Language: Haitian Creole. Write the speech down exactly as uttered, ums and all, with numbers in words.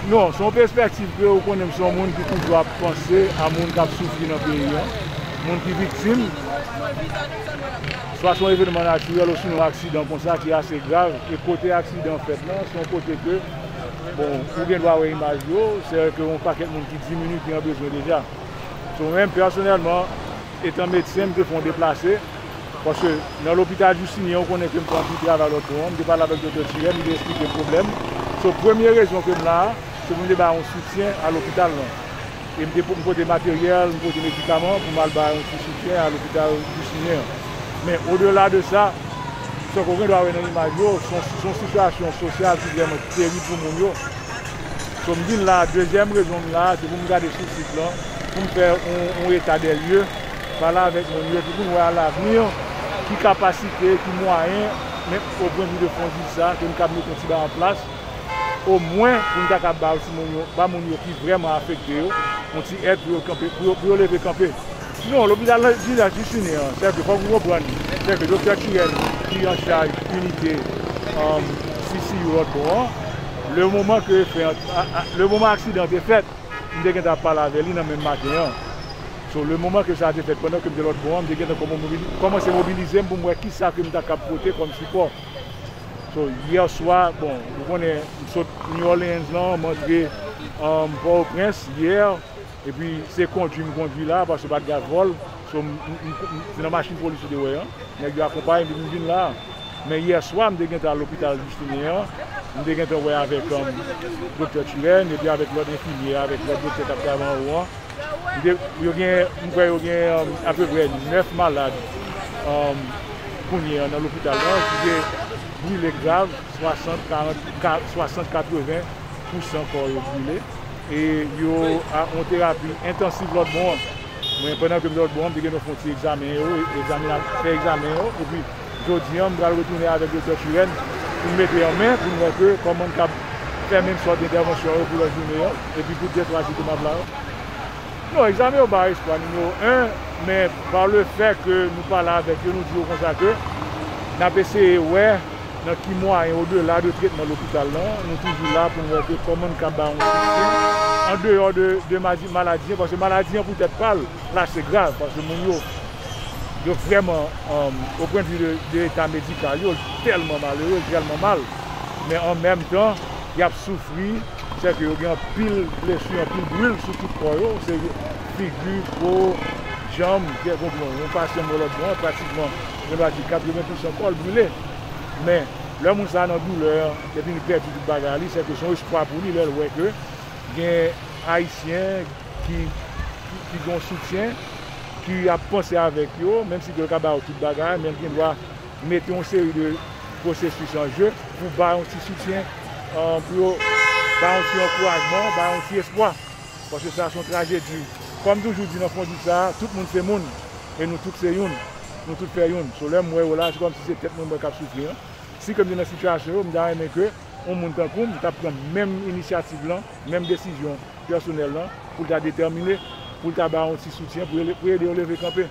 Non, se yon pèspektiv ke ou konnen m se yon moun ki toujou ap panse a moun k ap soufri nan peyi an, moun ki viktim, swa se yon evènman natirèl osinon yon aksidan konsa ki ase grav. E kote aksidan an fèt lan, se yon kote ke, bon, ou gen dwa wè imaj yo, se ke yon pakèt moun ki diminye ki an bezwen deja. So, mwen menm, pèsonèlman, etan medsen, m te fè yon deplase. Paske nan lopital Justinien, ou konnen ke m fè anpil travay lòt bò an, m te pale avèk Doktè Tirèn, li te eksplike m pwoblèm. So, premye rezon ke m la a, se pou m te bay yon soutyen a lopital lan. E m te, m pote materyèl, m pote medikaman pou m al bay yon ti soutyen a lopital Justinien an. Men odela de sa, sa ke w gen dwa wè nan imaj yo, se yon, se yon sitiyasyon sosyal ki vrèman terib pou moun yo. So, m vin la, dezyèm rezon m la, se pou m gade sou sit lan, pou m fè yon, yon eta dè lye, pale avèk moun yo, epi pou m wè alavni, ki kapasite, ki mwayen, men o pwen vi de fon di sa, ke m kab mete yon ti bagay an plas, omwen pou m ta kab ba ti moun yo, ba moun yo ki vrèman afekte yo, yon ti èd pou yo kanpe, pou yo, pou yo leve kanpe. Non, lopital la, di la, Justinien an, sèke fòk ou konprann, sèke Doktè Tirèn, ki an chaj inite, um, C C U lòt bò an, le moman ke fè, a, a, le moman aksidan an te fèt, m te gentan ap pale avè li nan menm maten an. So, le moman ke sa te fèt, pandan ke m te lòt bò an, m te gentan kòman mobili-, kòmanse mobilize m pou m wè kisa ke m ta kab pote kòm sipò. So, yè swa, bon, ou konnen, m sot New Orleans lan, m antre, um, Pòtoprens yè, epi se kondwi m kondwi la, paske pa t gen vòl. So, m, m, m, m, se nan machin polis ou te wè an. Nèg yo akonpaye m, epi m vin la. Men yè swa, m te gentan al lopital Justinien an. M te gentan wè avèk, um, Doktè Tirèn, epi avèk lòt enfimyè, avèk lòt doktè k ap travay anwo an. M te, yo gen, m kwè yo gen, um, apeprè nèf malad, um, kounye a nan lopital lan ki te brile grav, swasant, karant, ka-, swasant, katreven pousan kò yo brile. E yo a yon terapi entansif lòt bò an. Mwen, pandan ke m lòt bò an, m te gen yon fon ti egzamen yo, egzamen, fè egzamen yo, epi jodi an, m pral retounen avèk Doktè Tirèn pou m mete an men, pou m wè ke kòman m kab fè menm sòt entèvansyon yo pou lòt jounen an, epi pou dètwa jou ke m ap la yo. Non, egzamen yo ba espwa nimewo en, men pa le fè ke nou pale avèk yo, nou di yo konsa ke n ap eseye wè nan ki mwayen, odela de tretman lopital lan, nou toujou la pou n wè ke kòman n ka ba yon soutyen andeyò de, de madi-, maladi an, paske maladi an pou tèt pa l, la se grav, paske moun yo, yo vrèman, um, o pwen de vi de, de eta medikal yo, tèlman malere, tèlman mal. Men an menm tan, y ap soufri, sèke yo gen anpil blesi, anpil bril sou tout kò yo, se figi, po, janm, kè, konprann. Yon pasyan m wè lòt bò an, pratikman, mwen va di katreven pousan kò l brile. Men, lè moun sa a nan doulè, epi li pèdi tout bagay li, sèke se yon espwa pou li, lè l wè ke gen Ayisyen ki, ki, ki gen yon soutyen, ki ap panse avèk yo, menm si ke l ka ba yo tout bagay, men l gen dwa mete yon seri de pwosesis an je pou bay yon ti soutyen, euh, pou yo bay yon ti ankourajman, bay yon ti espwa. Paske sa se yon trajedi. Kòm toujou di nan fon di sa, tout moun se moun, e nou tout se youn. Nou tout fè youn. So, lè m wè yo la, se kòmsi se tèt mwen mwen k ap soufri an. Si ke m te nan sitiyasyon yo, m ta renmen ke yon moun tankou m, m t ap pran menm inisyativ lan, menm desizyon pèsonèl lan, pou l ta detèmine, pou l ta ba yon ti soutyen, pou ede, pou ede yo leve kanpe.